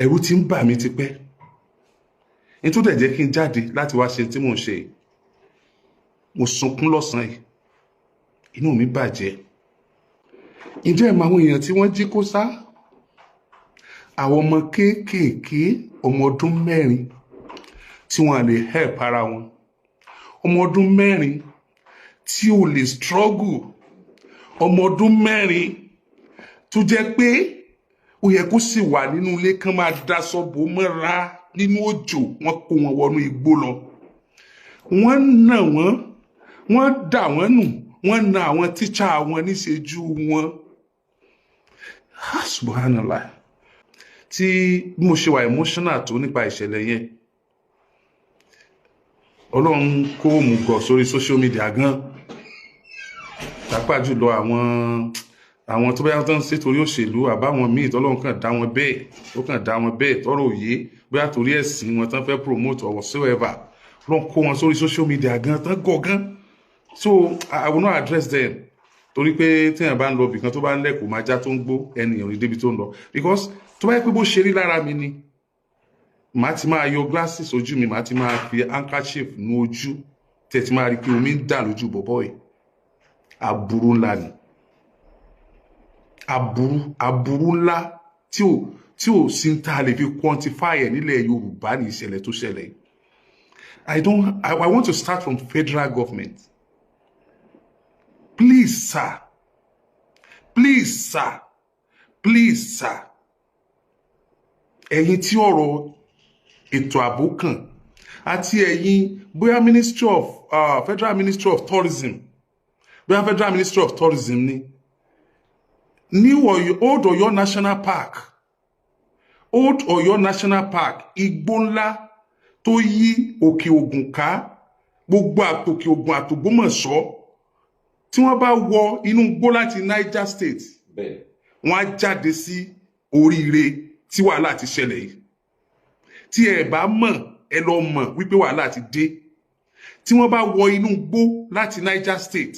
Ẹ̀rù ti ń bà mí tipẹ́. Nítorí ẹ̀ jẹ́ kí n jáde láti wá ṣe tí mò ń ṣe yìí. Mo sunkún lọ́sàn-án yìí, inú mi bàjẹ́. Ǹjẹ́ ẹ̀ mọ àwọn èèyàn tí wọ́n jí kó sá? Àwọn ọmọ kéékèèké, ọmọ ọdún 4 tí wọ́n lè help ara wọn, ọmọ ọdún 4 tí ò lè struggle, ọmọ ọdún 4 tó jẹ́ pé ó yẹ kó sì wà nínú ilé kán máa daṣọ bò mọ́ra nínú òjò. Wọ́n kó wọn wọnú igbó lọ, wọ́n nà wọ́n, wọ́n dà wọ́n nù, wọ́n na àwọn tíṣà wọn níṣejú wọn. Ah, subhanallah! Tí bí mo ṣe wà emotional tó nípa ìṣẹ̀lẹ̀ yẹn, Ọlọ́run kó òmùgọ̀ sórí social media gan, pàápàá jùlọ àwọn tó bóyá tó ń ṣe torí òṣèlú, àbáwọn míì tọ́lọ́run kàn dá wọn bẹ́ẹ̀, ó kàn dá wọn bẹ́ẹ̀, tọ́rọ̀ òye bóyá torí ẹ̀sìn wọn tán fẹ́ promote or whatsoever. Ọlọ́run kó wọn sórí social media gan tán gọ̀ gan. So I will not address them, torí pé téèyàn bá ń lọ ibìkan, tó bá ń lẹ́kọ̀ọ́ máa já tó ń gbó, ẹnìyàn ní débi tó ń lọ, because tó bá yẹ pé bó ṣe rí lára mi ni, màá ti máa yọ glasses ojú mi, màá ti máa fi handkerchief nu ojú, tẹ̀ ti máa rí pé omi ń dà lójú bọ̀bọ̀ yìí. Aburú ńlá ni, aburú ńlá tí ò sí ń tá a lè fi quantify ẹ̀ nílẹ̀ Yorùbá ní ìṣẹ̀lẹ̀ tó ṣẹlẹ̀ yìí. I don't I, I want to start from federal government. Please sir, please sir, please sir, ẹ̀yin tí ọ̀rọ̀ ètò ààbò kàn, àti ẹ̀yin bóyá ministry of Federal Ministry of Tourism, bóyá Federal Ministry of Tourism ni, ní Old Ọ̀yọ́ National Park, Old Ọ̀yọ́ National Park, igbó ńlá tó yí Òkè Ògùn ká, gbogbo àtòkè Ògùn àtògbómọ̀ṣọ́, tí wọ́n bá wọ inú igbó láti Niger State, wọ́n á jáde sí Oríire tí wàhálà ti ṣẹlẹ̀ yìí. Tí ẹ bá mọ̀, ẹ lọ mọ̀ wípé wàhálà ti dé. Tí wọ́n bá wọ inú igbó láti Niger State,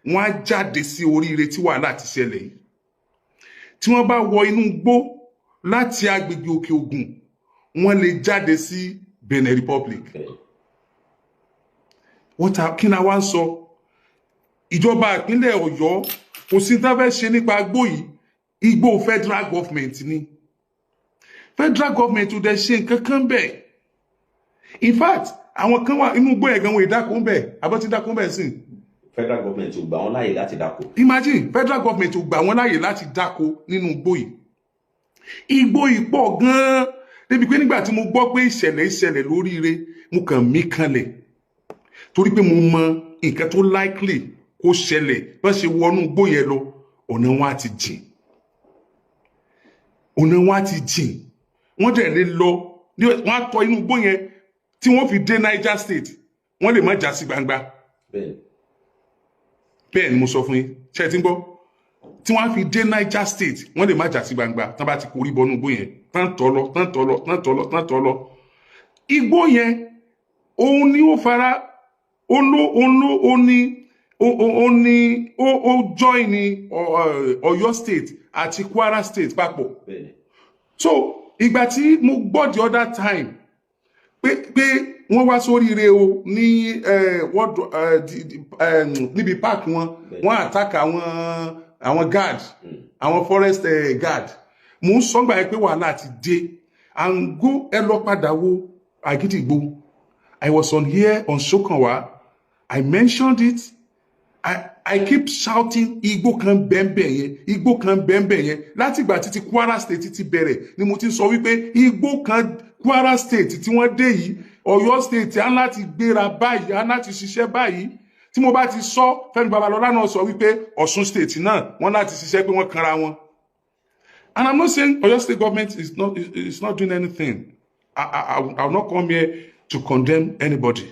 wọ́n á jáde sí Oríire tí wàhálà ti ṣẹlẹ̀ yìí. Tí wọ́n bá wọ inú igbó láti agbègbè Òkè Ògùn, wọ́n lè jáde sí Benin Republic. Wọ́n ta kí ni a wá ń sọ? Ìjọba ìpínlẹ̀ Ọ̀yọ́, kò sí tá fẹ́ ṣe nípa igbó yìí. Igbó federal government ni. Federal government ò dẹ̀ ṣe nǹkan kan bẹ́ẹ̀. In fact, àwọn kan wà inú igbó yẹn gan, wọn ìdáko ń bẹ̀ àbọ̀ tí dáko ń bẹ̀ sí. Federal government ò gbà wọ́n láàyè láti dáko. Imagine, federal government ò gbà wọ́n láàyè láti dáko nínú igbó yìí. Igbó yìí pọ̀ gan-an débi pé nígbà tí mo gbọ́ pé ìṣẹ̀lẹ̀ ìṣẹ̀lẹ̀ lóríire, mo kàn mí kanlẹ̀, torí pé mo mọ nǹkan tó likely kó ṣẹlẹ̀. Bá ṣe wọnú igbó yẹn lọ, ọ̀nà wọn á ti jìn, ọ̀nà wọn á ti jìn. Wọ́n dẹ̀ lè lọ, wọ́n á tọ inú igbó yẹn tí wọ́n fi dé Niger State, wọ́n lè má já sí gbangba. Bẹ́ẹ̀ ni mo sọ fún yín. Ṣé ẹ ti ń gbọ́? Tí wọ́n á fi dé Niger State, wọ́n lè má já sí gbangba tán bá ti korí bọnú igbó yẹn, tán tọ́ lọ, tán tọ́ lọ, tán tọ́ lọ, tán tọ́ lọ. Igbó yẹn, òun ni ó fara ó ló ó ní ó join ní Ọ̀yọ́ State àti Kwara State papọ̀. So ìgbà tí mo gbọ́ the other time pé wọ́n wá sóríire o ní níbi park wọn, wọ́n attack àwọn guard, àwọn forest guard, mo ń sọ gbà yẹn pé wàhálà ti dé. And go, ẹ lọ padà wo Àgídìgbò. I was on here on Sokanwa, I mentioned it. I keep shouting, igbó kan bẹ́ẹ̀nbẹ́ẹ̀ yẹn, igbó kan bẹ́ẹ̀nbẹ́ẹ̀ yẹn. Látìgbà títí Kwara State ti bẹ̀rẹ̀ ni mo ti sọ wípé igbó kan Kwara State tí wọ́n dé yìí, Ọ̀yọ́ State á láti gbéra báyìí, á láti ṣiṣẹ́ báyìí. Tí mo bá ti sọ, Fẹ́mi Babalọ́lá náà sọ wípé Ọ̀ṣun State náà, wọ́n láti ṣiṣẹ́, pé wọ́n kanra wọn. And I'm not saying Ọ̀yọ́ State government is not doing anything. I will not come here to condemn anybody,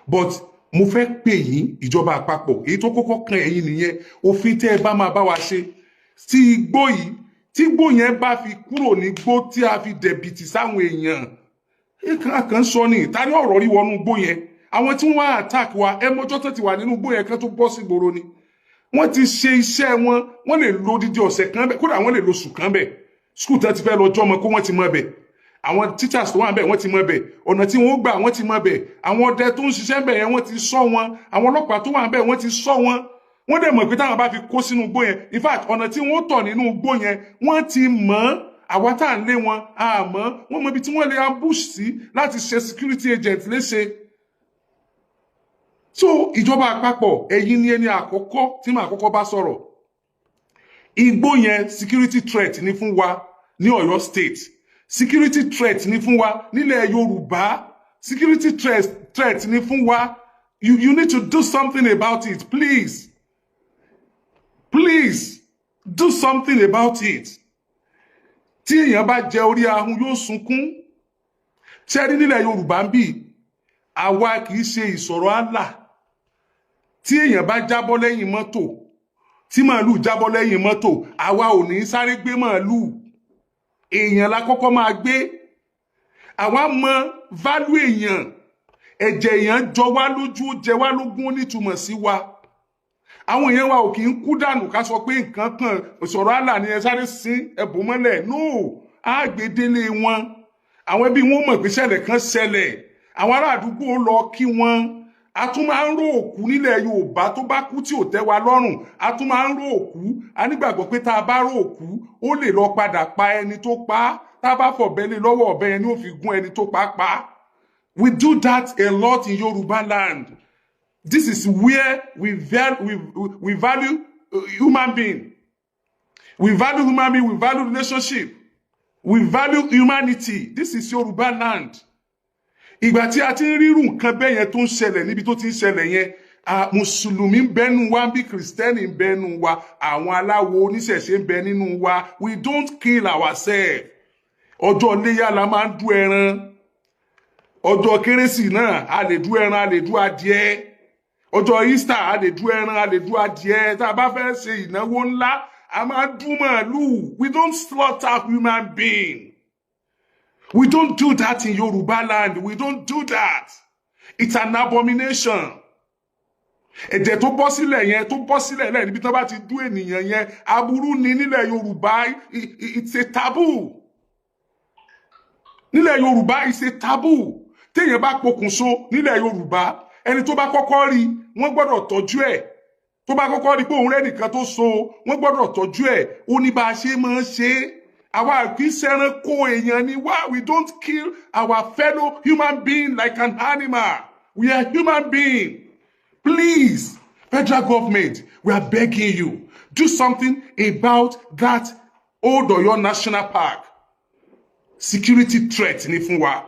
but mo fẹ́ pè yín, ìjọba àpapọ̀, èyí tó kọ́kọ́ kan ẹ̀yin nìyẹn. Òfin tẹ́ ẹ bá máa bá wa ṣe tí igbó yìí, tí igbó yẹn bá fi kúrò ní igbó tí a fi dẹ̀bìtì sáwọn èèyàn kan sọ ní ìtàrí ọ̀rọ̀ rí wọnú igbó yẹn. Àwọn tí wọ́n wá attack wa, ẹ mọ́jọ́ tó ti wà nínú igbó yẹn kan tó bọ́ sí ìgboro ni wọ́n ti ṣe iṣẹ́ wọn. Wọ́n lè lo odidi ọ̀sẹ̀ kan bẹ̀, kódà wọ́n lè lo oṣù kan bẹ̀. School tẹ́ ti fẹ́ lọ jọ́mọ kó wọ́n ti mọ bẹ̀. Àwọn teachers tó wà ńbẹ̀, wọ́n ti mọ̀ bẹ̀. Ọ̀nà tí wọ́n gbà, wọ́n ti mọ̀ bẹ̀. Àwọn ọdẹ tó ń ṣiṣẹ́ ńbẹ̀ yẹn, wọ́n ti sọ wọn. Àwọn ọlọ́pàá tó wà ńbẹ̀, wọ́n ti sọ wọn. Wọ́n dẹ̀ mọ̀ pé táwọn bá fi kó sínú igbó yẹn, in fact, ọ̀nà tí wọ́n tọ̀ nínú igbó yẹn, wọ́n ti mọ̀ ọ́n. Àwa tá à ń lé wọn àmọ́ wọ́n mọ ibi tí wọ́n lè ambush sí láti ṣe security agent léṣe. So ìjọba àpapọ̀, ẹ̀yin ni ẹni àkọ́kọ́ tí màá kọ́kọ́ bá sọ̀rọ̀. Igbó yẹn, security threat ni fún wa ní Ọ̀yọ́ State, security threat ni fún wa nílẹ̀ Yorùbá, security threat ni fún wa. You need to do something about it. Please, please do something about it. Tí èèyàn bá jẹ orí ahun, yóò sunkún. Ṣẹ́rí nílẹ̀ Yorùbá ń bì, àwa kì í ṣe ìsọ̀rọ̀ àlà. Tí èèyàn bá jábọ́ lẹ́yìn mọ́tò, tí màálù jábọ́ lẹ́yìn mọ́tò, àwa ò ní sáré gbé màálù, èèyàn la kọ́kọ́ máa gbé. Àwa mọ value èèyàn. Ẹ̀jẹ̀ èèyàn jọ wá lójú, ó jẹ wá lógún, ó nítumọ̀ sí wa. Àwọn èèyàn wa ò kì í kú dànù ká sọ pé nǹkan kan ìsọ̀rọ̀ àlà ni, ẹ sáré sín ẹ̀bùn mọ́lẹ̀. No, àgbédélé wọn, àwọn ẹbí wọn mọ̀ pé ṣẹlẹ̀ kan ṣẹlẹ̀. Àwọn ará àdúgbò lọ kí wọn. A tún máa ń ró òkú nílẹ̀ Yorùbá. Tó bá kú tí ò tẹ́ wa lọ́rùn, a tún máa ń ró òkú. A nígbàgbọ́ pé tá a bá ró òkú, ó lè lọ padà pa ẹni tó pa á. Tá a bá fọ̀bẹ lé lọ́wọ́, ọ̀bẹ yẹn ni ó fi gún ẹni tó pa á pa. We do that a lot in Yorùbá land. This is where we value human being. We value human being, we value relationship, we value humanity. This is Yorùbá land. Ìgbà tí a ti ń rírun nǹkan bẹ́ẹ̀ yẹn tó ń ṣẹlẹ̀ níbi tó ti ń ṣẹlẹ̀ yẹn, mùsùlùmí ń bẹ́nu wa bí kìrìsìtẹ́nì ń bẹ́nu wa, àwọn aláwo oníṣẹ̀ṣe ń bẹ nínú wa. We don't kill ourselves. Ọjọ́ iléyà la máa ń dú ẹran. Ọjọ́ kérésì náà, a lè dú ẹran, a lè dú adìẹ. Ọjọ́ Easter, a lè dú ẹran, a lè dú adìẹ. Tá a bá fẹ́ ṣe ìnáwó ńlá, a máa dú màálù. We don't slaughter human being. We don't do that in Yoruba land. We don't do that. It's an abomination. Ẹ̀jẹ̀ tó bọ́ sílẹ̀ yẹn, tó bọ́ sílẹ̀ lẹ́yìn níbi tí wọ́n bá ti dú ènìyàn yẹn, aburú ni nílẹ̀ Yorùbá. It's a taboo. Nílẹ̀ Yorùbá, it's a taboo. Téèyàn bá pokùnso nílẹ̀ Yorùbá, ẹni tó bá kọ́kọ́ rí, wọ́n gbọ́dọ̀ tọ́jú ẹ̀. Tó bá kọ́kọ́ rí pé òun rẹ́ nìkan tó so, wọ́n gbọ́dọ̀ tọ́jú ẹ̀. Ó ní bá a ṣe máa ń ṣe é. Àwa kì í ṣẹranko, èèyàn ni wá. We don't kill our fellow human being like an animal. We are human being. Please, federal government, we are begging you, do something about that Old Oyo National Park. Security threat ni fún wa.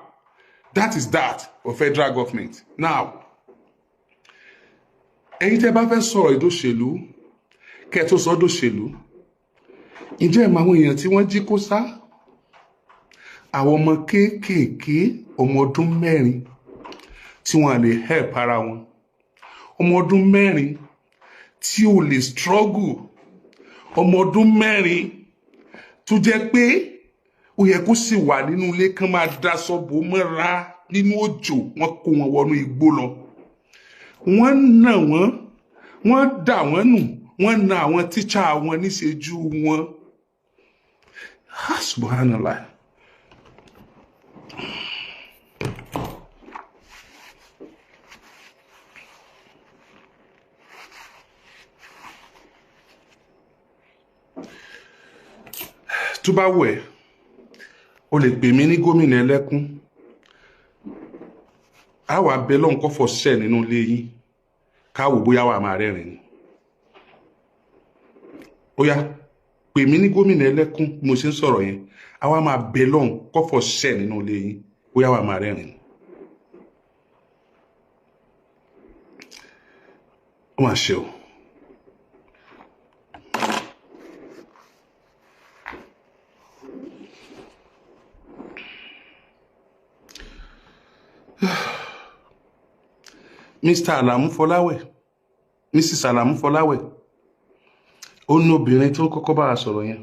That is that for federal government. Now, ẹ̀yin tẹ́ bá fẹ́ sọ̀rọ̀ ìdóṣèlú, kẹ́ ẹ tó sọ dòṣèlú, ǹjẹ́ ẹ̀ mọ àwọn èèyàn tí wọ́n jí kó sá? Àwọn ọmọ kéékèèké, ọmọ ọdún 4 tí wọ́n lè help ara wọn, ọmọ ọdún 4 tí ò lè struggle, ọmọ ọdún 4 tó jẹ́ pé ó yẹ kó sì wà nínú ilé kán máa daṣọ bò mọ́ra nínú òjò, wọ́n kó wọn wọnú igbó lọ, wọ́n nà wọ́n, wọ́n dà wọ́n nù, wọ́n na àwọn tíṣà wọn níṣejú wọn. Ah, subhanallah. Tó bá wù ẹ́, o lè pè mí ní gómìnà ẹlẹ́kún. Á wà bẹ lọ́n kọ́fọ̀ ṣẹ̀ nínú ilé yín, káwò bóyá wà máa rẹ́rìn ni. Ó yá, pè mí ní gómìnà ẹlẹ́kún. Bí mo ṣe ń sọ̀rọ̀ yẹn, á wà máa bẹ lọ́n kọ́fọ̀ ṣẹ̀ nínú ilé yín, bóyá wà máa rẹ́rìn ni. Ó mà ṣe o. Mr. Alamu Fọláwẹ̀, Mrs. Alamu Fọláwẹ̀, ó ní obìnrin tó kọ́kọ́ bá a sọ̀rọ̀ yẹn,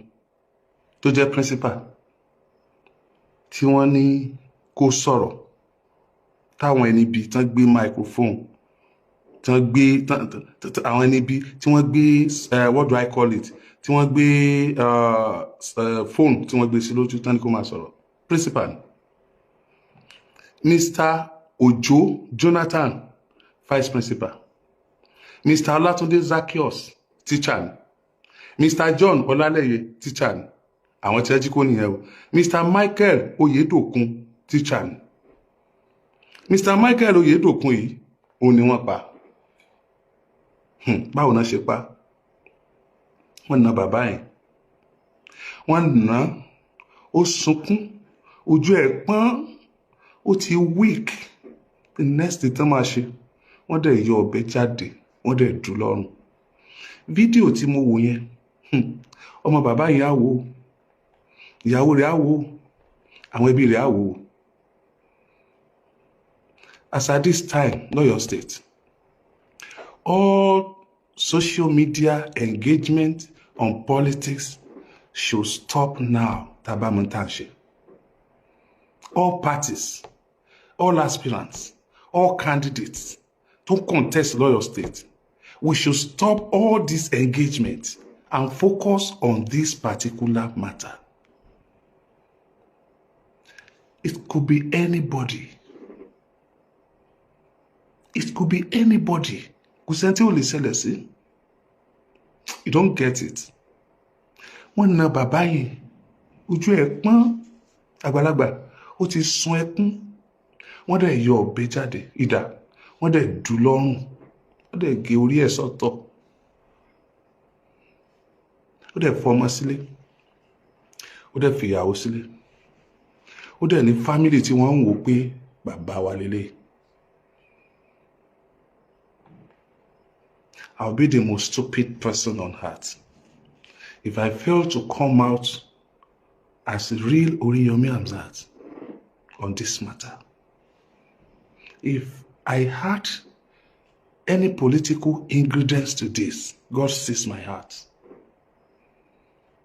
tó jẹ́ principal tí wọ́n ní kó sọ̀rọ̀, táwọn ẹni bíi tán gbé microphone, tán gbé àwọn ẹni bíi tí wọ́n gbé, what do I call it, tí wọ́n gbé phone, tí wọ́n gbé sí lójú, tán ní kó máa sọ̀rọ̀. Principal ni. Mr. Ojo Jonathan, vice principal. Mr. Olatunde Zaccheaus, teacher ni. Mr. John Ọlálẹyé, teacher ni. Àwọn tí ẹ jí kó nìyẹn o. Mr. Michael Oyedokun, teacher ni. Mr. Michael Oyedokun yìí, òun ni wọ́n pa. Báwo náà ṣe pa? Wọ́n na bàbá yẹn, wọ́n nà á, ó sunkún, ojú ẹ̀ pọ́n, ó ti weak. The next thing tán máa ṣe, wọ́n dẹ̀ yọ ọ̀bẹ jáde, wọ́n dẹ̀ dù lọ́rùn. Fídíò tí mo wò yẹn, ọmọ bàbá yẹn á wò ó, ìyàwó rẹ̀ á wò ó, àwọn ẹbí rẹ̀ á wò ó. As at this time, l'Ọ́yọ̀ọ́ State, all social media engagement on politics should stop now. Tá a bá mọ tá à ń ṣe, all parties, all aspirants, all candidates to contest l'Ọ́yọ̀ọ́ State, we should stop all this engagement and focus on this particular matter. It could be anybody. It could be anybody. Kò sẹ́ni tí ò lè ṣẹlẹ̀ sí. You don't get it. Wọ́n na bàbá yẹn, ojú ẹ̀ pọ́n, àgbàlagbà, ó ti sun ẹkún. Wọ́n dẹ̀ yọ ọ̀bẹ jáde, idà, wọ́n dẹ̀ dù lọ́rùn, wọ́n dẹ̀ gé orí ẹ̀ sọ́tọ̀. Ó dẹ̀ fọmọ sílé, ó dẹ̀ fìyàwó sílé, ó dẹ̀ ní family tí wọ́n ń wò pé bàbá wa lélẹ̀. I'll be the most stupid person on earth if I fail to come out as real Oriyomi Hamzat on this matter. If I had any political ingredients to this, God sees my heart.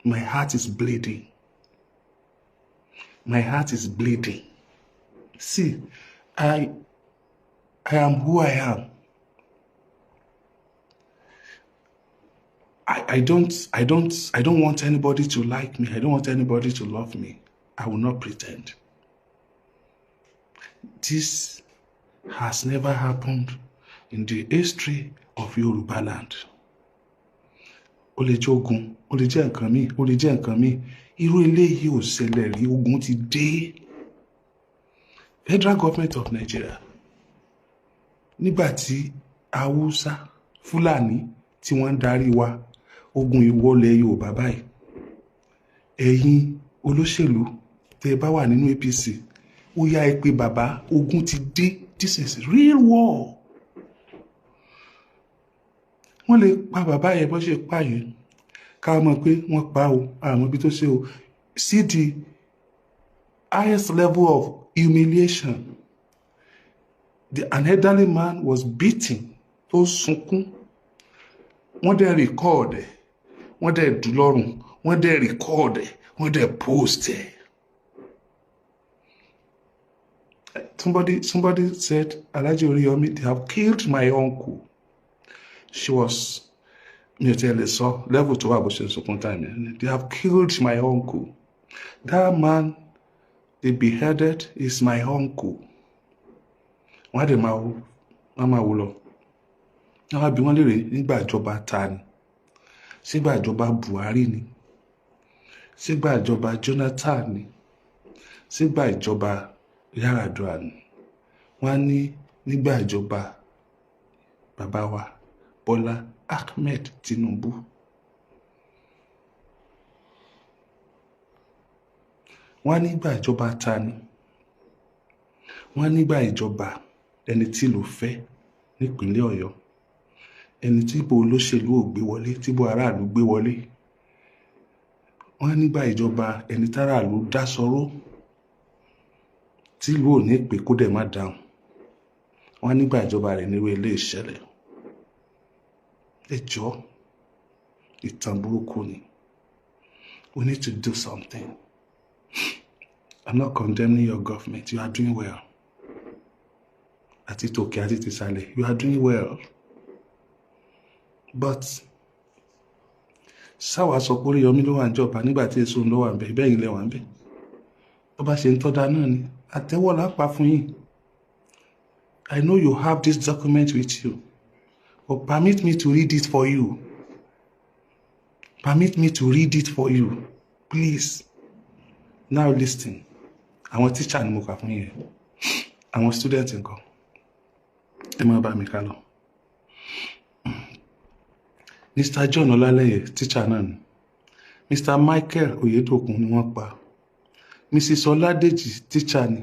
My heart is bleeding. My heart is bleeding. See, I am who I am. I don't want anybody to like me. I don't want anybody to love me. I will not pretend. This has never happened in the history of Yoruba land. Ó lè jẹ́ ogun, ó lè jẹ́ nǹkan míì, ó lè jẹ́ nǹkan míì. Irú eléyìí ò ṣẹlẹ̀ rí, ogun ti dé. Federal Government of Nigeria, nígbà tí Haúsá, Fúlàní tí wọ́n ń darí wa, ogun ìwọlẹ̀ Yorùbá báyìí. Ẹ̀yin olóṣèlú tẹ́ ẹ bá wà nínú APC, ó yá, ẹ pé bàbá, ogun ti dé. This is real war. Wọ́n lè pa bàbá yẹn bó ṣe pa yẹn, ká mọ̀ pé wọ́n pa o, àmọ́ ibi tó ṣe o. See the highest level of humiliation. An elderly man was beaten, tó sunkún, wọ́n dẹ̀ record ẹ̀, wọ́n dẹ̀ dù lọ́rùn, wọ́n dẹ̀ record ẹ̀, wọ́n dẹ̀ post ẹ̀. Somebody said, "Alhaji Oriyomi, they have killed my uncle." She was, mi ò tiẹ̀ lè sọ level tó wà bó ṣe ń sunkún time yẹn. "They have killed my uncle. That man they beheaded is my uncle." Wọ́n á dẹ̀ máa wo, wọ́n á máa wò lọ. Wọ́n á bi wọ́n léèrè, nígbà ìjọba ta ni? Sígbà ìjọba Buhari ni? Sígbà ìjọba Jonathan ni? Sígbà ìjọba Yar'Adua ni? Wọ́n á ní nígbà ìjọba bàbá wa Bọ́lá Ahmed Tinubu. Wọ́n á nígbà ìjọba ta ni? Wọ́n á nígbà ìjọba ẹni tí ìlú fẹ́ nípínlẹ̀ Ọ̀yọ́, ẹni tí ìbò olóṣèlú ò gbé wọlé, tí ìbò aráàlú gbé wọlé. Wọ́n á nígbà ìjọba ẹni táràlú dá sọ̀rọ̀, tí ìlú ò ní pè kó dẹ̀ má dáhùn. Wọ́n á nígbà ìjọba rẹ̀ nírú ilé ìṣẹ̀lẹ̀. Ẹ jọ̀ọ́, ìtàn burúkú ni. We need to do something. I'm not condemning your government. You are doing well. Àti tòkè àti tìsàlẹ̀, you are doing well. But sáwà sọ pé Oríyọmí ló wà níjọba nígbà tí èso ló wà ń bẹ, bẹ́ẹ̀ ilẹ̀ wà ń bẹ. Tó bá ṣe ń tọ́da náà ni àtẹ́wọ́ là á pa fún yín. I know you have this document with you, but permit me to read it for you. Permit me to read it for you, please. Now listen. Àwọn teacher ni mo kà fún yẹn. Àwọn student nǹkan. Ẹ máa bá mi ká lọ. Mr. John Ọlálẹ́yẹ, teacher náà ni. Mr. Michael Oyedokun ni wọ́n pa. Mrs. Ọládèjì, teacher ni.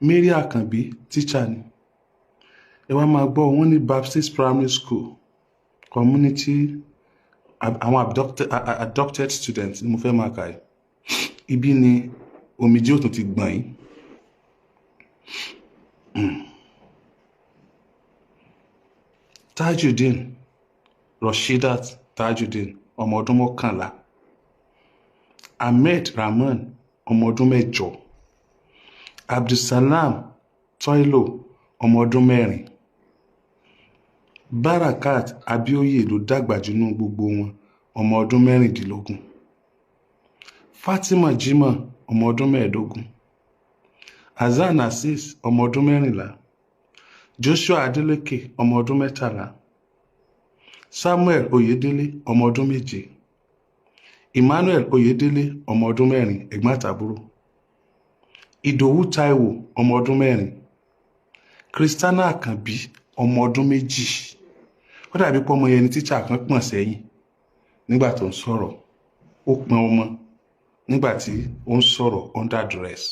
Mary Àkànbí, teacher ni. Ẹ wá máa gbọ́, wọ́n ní Baptist Primary School community, àwọn abducted students ni mo fẹ́ máa kà yìí. Ibi ni omijé òtún ti gbọ̀n yín. Tajudeen Rasheedat Tajudeen, ọmọ ọdún 11. Ahmed Rahman, ọmọ ọdún 8. Abdulsalam Toilo, ọmọ ọdún 4. Barakat Abioye ló dàgbà jù nínú gbogbo wọn, ọmọ ọdún 16. Fatima Jimoh, ọmọ ọdún 15. Hasan Azeez, ọmọ ọdún 14. Joshua Adeleke, ọmọ ọdún 13. Samuel Oyedele, ọmọ ọdún 7. Emmanuel Oyedele, ọmọ ọdún 4, ẹ̀gbọ́n àtàbúrò. Ìdòwú Taiwo, ọmọ ọdún 4. Christiana Àkànbí, ọmọ ọdún 2. Ó dàbí pé ọmọ yẹn ni tíṣà kan pọ̀n sẹ́yìn nígbà tó ń sọ̀rọ̀. Ó pọn ọmọ nígbà tí ó ń sọ̀rọ̀ under duress.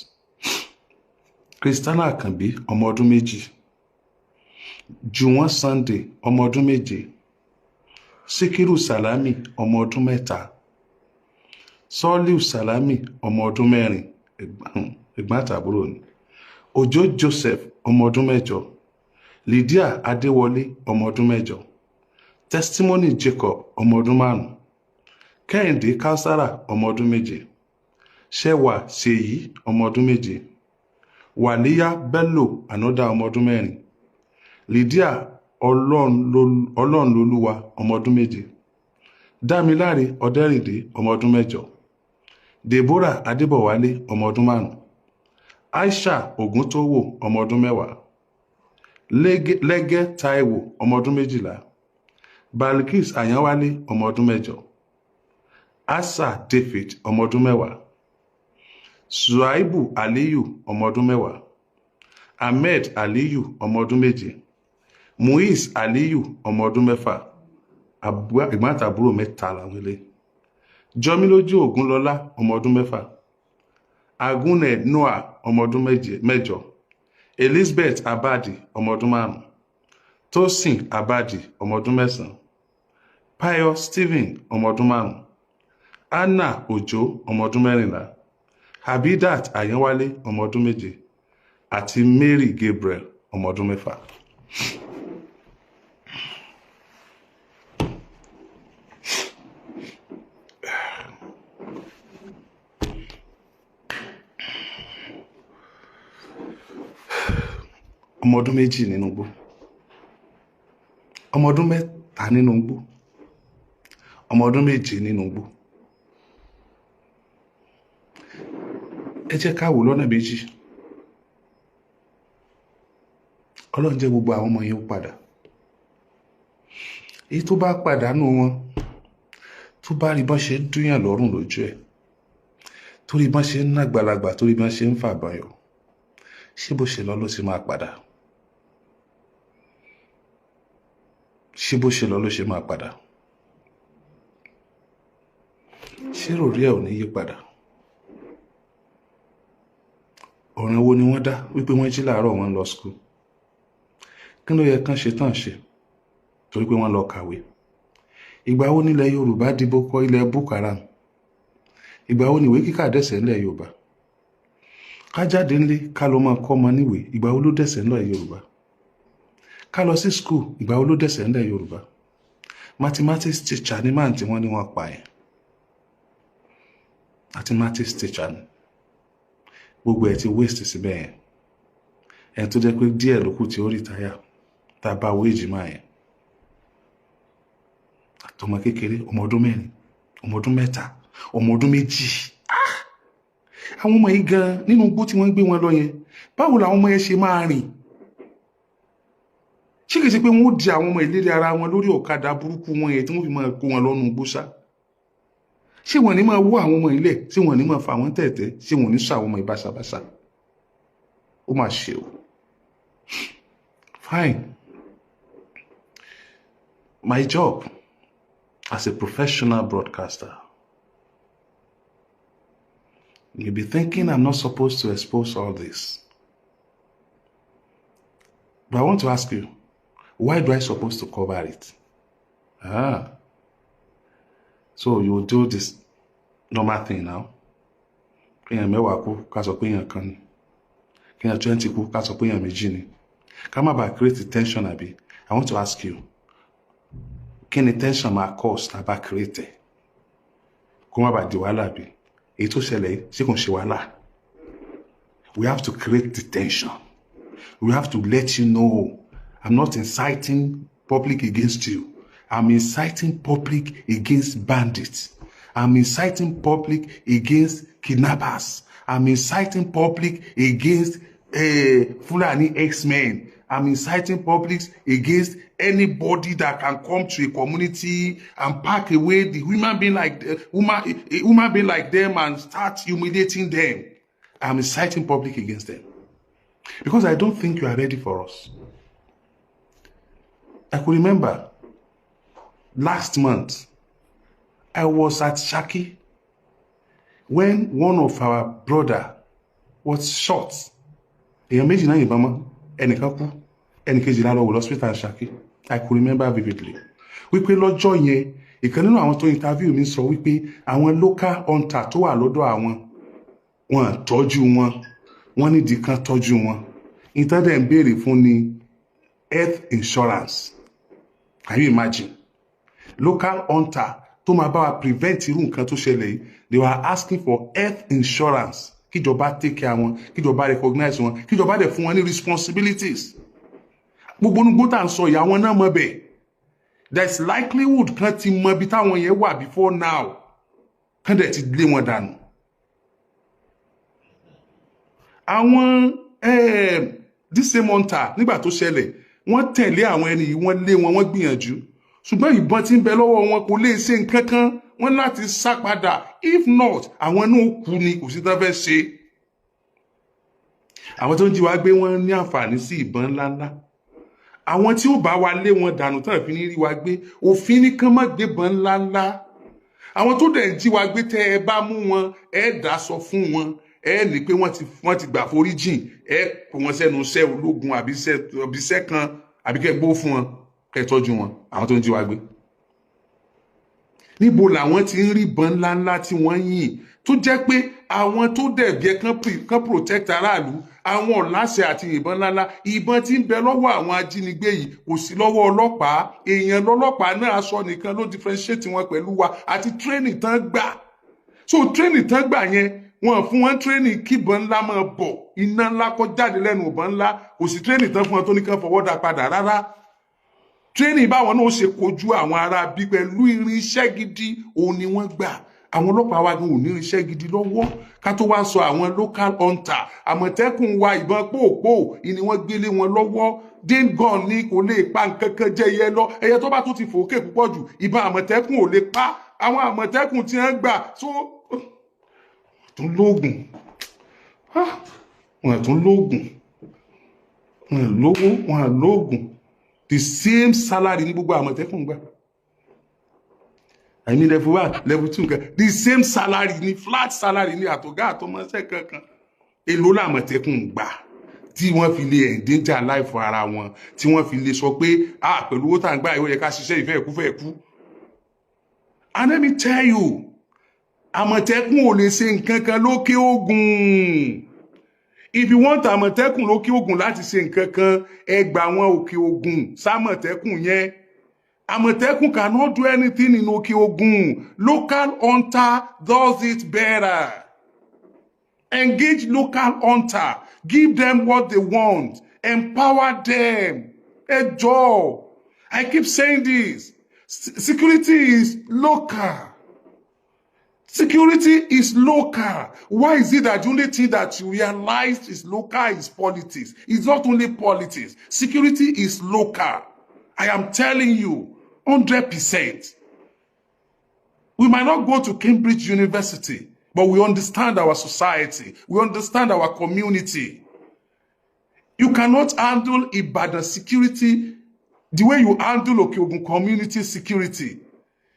Christiana Àkànbí, ọmọ ọdún 2. Jùwọ́n Sunday, ọmọ ọdún 7. Síkírù Sàlámì, ọmọ ọdún 3. Sọ́líù Sàlámì, ọmọ ọdún 4, ẹ̀gbọ́n àtàbúrò ni. Òjó Joseph, ọmọ ọdún 8. Lydia Adéwọlé, ọmọ ọdún 8. Testimony Jacob, ọmọ ọdún 5. Kẹ́hìndé Káúsárà, ọmọ ọdún 7. Ṣẹ́wà Ṣèyí, ọmọ ọdún 7. Wàlíyá Bello, ànọ́dá, ọmọ ọdún 4. Lydia Ọlọ́runlolúwa, ọmọ ọdún 7. Dámiláre Ọ̀dẹ́rìndé, ọmọ ọdún 8. Deborah Adébọ̀wálé, ọmọ ọdún 5. Aisha Ògúntówò, ọmọ ọdún 10. Lẹ́gẹ́ Táíwò, ọmọ ọdún 12. Balkis Àyánwálé, ọmọ ọdún 8. Asa David, ọmọ ọdún 10. Suaibu Aliyu, ọmọ ọdún 10. Ahmed Aliyu, ọmọ ọdún 7. Muiz Aliyu, ọmọ ọdún 6. Ẹ̀gbọ́n àtàbúrò 3 làwọn ilé. Jọmílójú Ògúnlọlá, ọmọ ọdún 6. Agunne Noah, ọmọ ọdún 8. Elizabeth Abadi, ọmọ ọdún 5. Tosin Abadi, ọmọ ọdún 9. Payo Stephen, ọmọ ọdún 5. Anna Ojo, ọmọ ọdún 14. Habidat Ayanwale, ọmọ ọdún 7. Àti Mary Gabriel, ọmọ ọdún 6. Ọmọ ọdún 2 nínú igbó, ọmọ ọdún 3 nínú igbó, ọmọ ọdún 7 nínú igbó. Ẹ jẹ́ ká wò lọ́nà méjì. Ọlọ́run jẹ́ gbogbo àwọn ọmọ yẹn ó padà. Èyí tó bá pàdánù wọn, tó bá rí bọ́n ṣe ń dúnyàn lọ́rùn lójú ẹ̀, torí bọ́n ṣe ń nàgbàlagbà, torí bọ́n ṣe ń fàbọyọ̀, ṣé bó ṣe lọ ló ṣe máa padà? Ṣé bó ṣe lọ ló ṣe máa padà? Ṣé ròrí ẹ̀ ò ní yí padà? Ọ̀ràn wo ni wọ́n dá wípé wọ́n jí láàárọ̀ wọ́n lọ school? Kí ló yẹ kán ṣe tán ṣe torí pé wọ́n lọ kàwé? Ìgbà wo nílẹ̀ Yorùbá dìbò kọ ilẹ̀ Boko Haram? Ìgbà wo níwèé kíkà dẹ̀sẹ̀ ńlẹ̀ Yorùbá? Ká jáde ńlé ká lọ máa kọ́ ọmọ níwèé, ìgbà wo ló dẹ̀sẹ̀ ńlẹ̀ Yorùbá? Ká lọ sí school, ìgbà wo ló dẹ̀sẹ̀ ńlẹ̀ Yorùbá? Mathematics teacher ni máà tí wọ́n ní wọ́n pa yẹn. Mathematics teacher ni. Gbogbo ẹ̀ ti waste síbẹ̀ yẹn. Ẹni tó jẹ́ pé díẹ̀ ló kù tí ó rìtáyà, tá a bá wéèjì máa yẹn. Àtọmọ kékeré, ọmọ ọdún 4, ọmọ ọdún 3, ọmọ ọdún 2. Àwọn ọmọ yìí gan nínú igbó tí wọ́n ń gbé wọn lọ yẹn, báwo làwọn ọmọ yẹn ṣe máa rìn? Ṣé kìí ṣe pé wọ́n ó di àwọn ọmọ ìlérí ara wọn lórí ọ̀kadà burúkú wọn yẹn tí wọ́n fi máa kó wọn lọ́nu gbósà? Ṣé wọ́n ní máa wó àwọn ọmọ ilẹ̀? Ṣé wọ́n ní máa fà wọ́n tẹ̀tẹ̀? Ṣé wọ́n ní sọ àwọn ọmọ ìbáṣabáṣa? Ó mà ṣe o. Fine. My job as a professional broadcaster, you'll be thinking I'm not supposed to expose all this. But I want to ask you, why do I supposed to cover it? Ah. So you will do this normal thing now. Kéèyàn 10 kú, ká sọ pé èèyàn kan ni. Kéèyàn 20 kú, ká sọ pé èèyàn méjì ni. Ká má bàa create tension, àbí? I want to ask you, kí ni tension máa cause tá a bá create ẹ̀? Kó má bàa di wàhálà, àbí? Èyí tó ṣẹlẹ̀ yìí, ṣé kò ń ṣe wàhálà? We have to create the tension. We have to let you know I'm not inciting public against you. I'm inciting public against bandits. I'm inciting public against kidnappers. I'm inciting public against Fulani herdsmen. I'm inciting public against anybody that can come to a community and pack away the human being like human, a human being like them and start humiliating them. I'm inciting public against them because I don't think you are ready for us. I could remember last month I was at Shaki when one of our brother was shot. Èèyàn méjì náà yìnbọn mọ́, ẹnìkan kú, ẹnìkejì la lọ wò lọ́sítà Ṣakí. I could remember vividly wípé lọ́jọ́ yẹn, ìkan nínú àwọn tó interview mi sọ wípé àwọn local hunter tó wà lọ́dọ̀ àwọn, wọn tọ́jú wọn, wọ́n nídìí kan tọ́jú wọn. Ìtọ́dẹ̀ ń béèrè fún ni health insurance. Can you imagine? Local hunter tó máa bá wa prevent irú nǹkan tó ṣẹlẹ̀ yìí, they were asking for health insurance, kíjọba take care wọn, kíjọba recognize wọn, kíjọba dẹ̀ fún wọn ní responsibilities. Gbogbo onugbó tá à ń sọ ìyá wọn náà mọ̀ bẹ́ẹ̀. There is likelihood kan ti mọ ibi táwọn yẹn wà before now, kán dẹ̀ ti lé wọn dànù. Àwọn this same hunter, nígbà tó ṣẹlẹ̀, wọ́n tẹ̀lé àwọn ẹni yìí, wọ́n lé wọn, wọ́n gbìyànjú, ṣùgbọ́n ìbọn tí ń bẹ lọ́wọ́ wọn kò lè ṣe nǹkan kan. Wọ́n láti sá padà. If not, àwọn náà kú ni, kò sí tán fẹ́ ṣe. Àwọn tó ń jí wa gbé, wọ́n ní àǹfààní sí ìbọn ńláńlá. Àwọn tí ó bá wa lé wọn dànù tán fi ní rí wa gbé, òfin ní kán má gbébọn ńláńlá. Àwọn tó dẹ̀ ń jí wa gbé, tẹ́ ẹ bá mú wọn, ẹ dá sọ fún wọn, ẹ ní pé wọ́n ti gbà foríjìn, ẹ kó wọn sẹ́nu iṣẹ́ ológun àbí iṣẹ́ kan, àbí kẹ́ gbó fún wọn, kẹ́ tọ́jú wọn. Àwọn tó ń jí wa gbé, níbo làwọn ti ń rí ìbọn ńláńlá tí wọ́n yìn, tó jẹ́ pé àwọn tó dẹ̀ bí ẹ kán protect aráàlú, àwọn ọ̀láṣẹ àti ìbọn ńláńlá? Ìbọn tí ń bẹ lọ́wọ́ àwọn ajínigbé yìí kò sí lọ́wọ́ ọlọ́pàá. Èèyàn lọ́lọ́pàá náà, aṣọ nìkan ló differentiate wọn pẹ̀lú wa àti training tán gbà. So training tán gbà yẹn, wọn fún wọn training kíbọn ńlá máa bọ̀, iná ńlá kó jáde lẹ́nu ìbọn ńlá. Kò sí training tán fún wọn tó ní kán fọwọ́ dá padà rárá. Training báwọn náà ṣe kojú àwọn ará bí pẹ̀lú irinṣẹ́ gidi, òun ni wọ́n gbà. Àwọn ọlọ́pàá wa gan ò ní irinṣẹ́ gidi lọ́wọ́, ká tó wá sọ àwọn local hunter. Àmọ̀tẹ́kùn wa, ìbọn pòpò ni wọ́n gbélé wọn lọ́wọ́. Dane gun ni, kò lè pa nǹkan kan jẹ́ ẹyẹ lọ. Ẹyẹ tó bá tún ti fòókè púpọ̀ jù, ìbọn àmọ̀tẹ́kùn ò lè pa. Àwọn àmọ̀tẹ́kùn tí wọ́n gbà tó tún lóògùn, wọn tún lóògùn, wọn lówó, wọn lóògùn. The same salary ní gbogbo àmọ̀tẹ́kùn gbà. I mean, level 1, level 2 nǹkan, the same salary ní, flat salary ní, àtọ̀gá àtọmọṣẹ́ kankan. Èló làmọ̀tẹ́kùn gbà tí wọ́n fi lè endanger life ara wọn, tí wọ́n fi lè sọ pé, ah, pẹ̀lú owó tá à ń gbà yìí, ó yẹ ká ṣiṣẹ́ ìfẹ́ ẹ̀kú fẹ́ kú? And let me tell you, Àmọ̀tẹ́kùn ò lè ṣe nǹkan kan lókè Ògùn. If you want Àmọ̀tẹ́kùn lókè Ògùn láti ṣe nǹkan kan, ẹ gbà wọn Òkè Ògùn sámọ̀tẹ́kùn yẹn. Àmọ̀tẹ́kùn cannot do anything in Òkè Ògùn. Local hunter does it better. Engage local hunter, give them what they want, empower them. Ẹ jọ̀ọ́, I keep saying this. Security is local. Security is local. Why is it that the only thing that you realize is local is politics? It's not only politics. Security is local. I am telling you, 100%. We might not go to Cambridge University, but we understand our society. We understand our community. You cannot handle Ibadan security the way you handle Okeogun community security.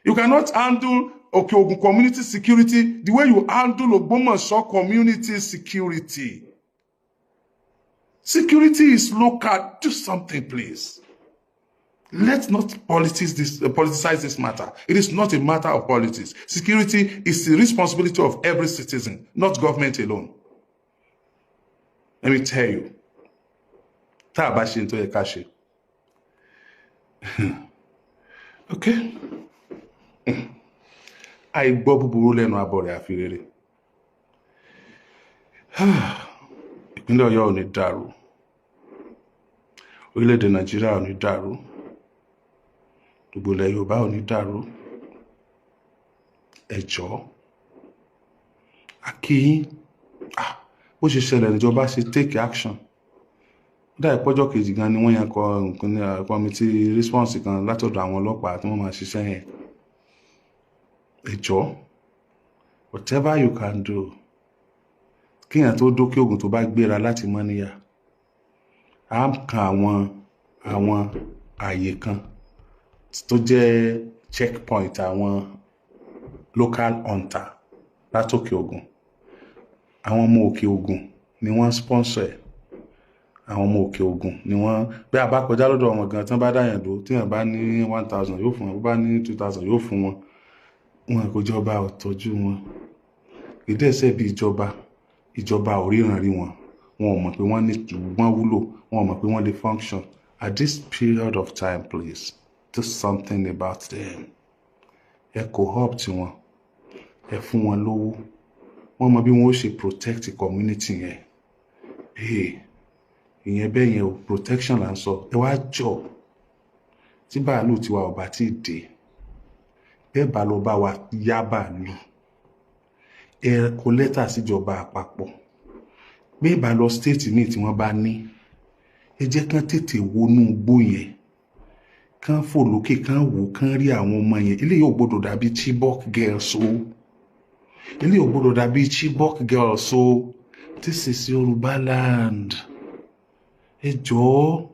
You cannot handle Okeogun community security the way you handle Ogbomoso community security. Security is local. Do something, please. Let's not politicize this matter. It is not a matter of politics. Security is the responsibility of every citizen, not government alone. Let me tell you. Tá a bá ṣe tó yẹ ká ṣe. Okay? Àìgbọ́ búburú lẹ́nu abọ́ rẹ̀ àfi rere. Ìpínlẹ̀ Ọ̀yọ́ ò ní dàrú. Orílẹ̀-èdè Nàìjíríà ò ní dàrú. Gbogbo ilẹ̀ Yorùbá ò ní dàrú. Ẹ jọ̀ọ́. A kí yín. Ah, bó ṣe ṣẹlẹ̀ níjọba ṣe take action. Ó dà ìpọ́jọ́ kejì gan ni wọ́n yàn kọ nǹkan ní committee response kan látọ̀dọ̀ àwọn ọlọ́pàá tí wọ́n máa ṣiṣẹ́ yẹn. Ẹ jọ̀ọ́, whatever you can do, kíyàn tó dókè Ògùn tó bá gbéra láti Mọ́níyà, á kan àwọn ààyè kan tó jẹ́ checkpoint àwọn local hunter látòkè Ògùn. Àwọn ọmọ Òkè Ògùn ni wọ́n sponsor ẹ̀. Àwọn ọmọ Òkè Ògùn ni wọ́n, bí a bá kọjá lọ́dọ̀ wọn gan, tí wọ́n bá dáyàn dúró, tí wọ́n bá ní 1,000 yóò fún wọn, bó bá ní 2,000 yóò fún wọn. Wọn kò, jọba ò tọ́jú wọn. Kì í dẹ̀ ṣe bí ìjọba, ìjọba ò ríran rí wọn. Wọn ò mọ̀ pé wọ́n ní, wọ́n wúlò, wọn ò mọ̀ pé wọ́n lè function. At this period of time, please, do something about them. Ẹ co-opt wọn, ẹ fún wọn lówó. Wọ́n mọ bí wọ́n ó ṣe protect community yẹn. Hey, ìyẹn bẹ́ẹ̀ yẹn o, protection là ń sọ. Ẹ wá jọ, tí bàálù tiwa ò bá tí ì dé, bẹ́ẹ̀ bá lọ bá wa yá bàálù, ẹ kọ lẹ́tà síjọba àpapọ̀. Bẹ́ẹ̀ bá lọ state míì tí wọ́n bá ní, ẹ jẹ́ kán tètè wọnú igbó yẹn, kán fò lókè, kán wò, kán rí àwọn ọmọ yẹn. Eléyìí ò gbọdọ̀ dàbí Chibok girls o. Eléyìí ò gbọdọ̀ dàbí Chibok girls o. This is Yorùbá land. Ẹ jọ̀ọ́,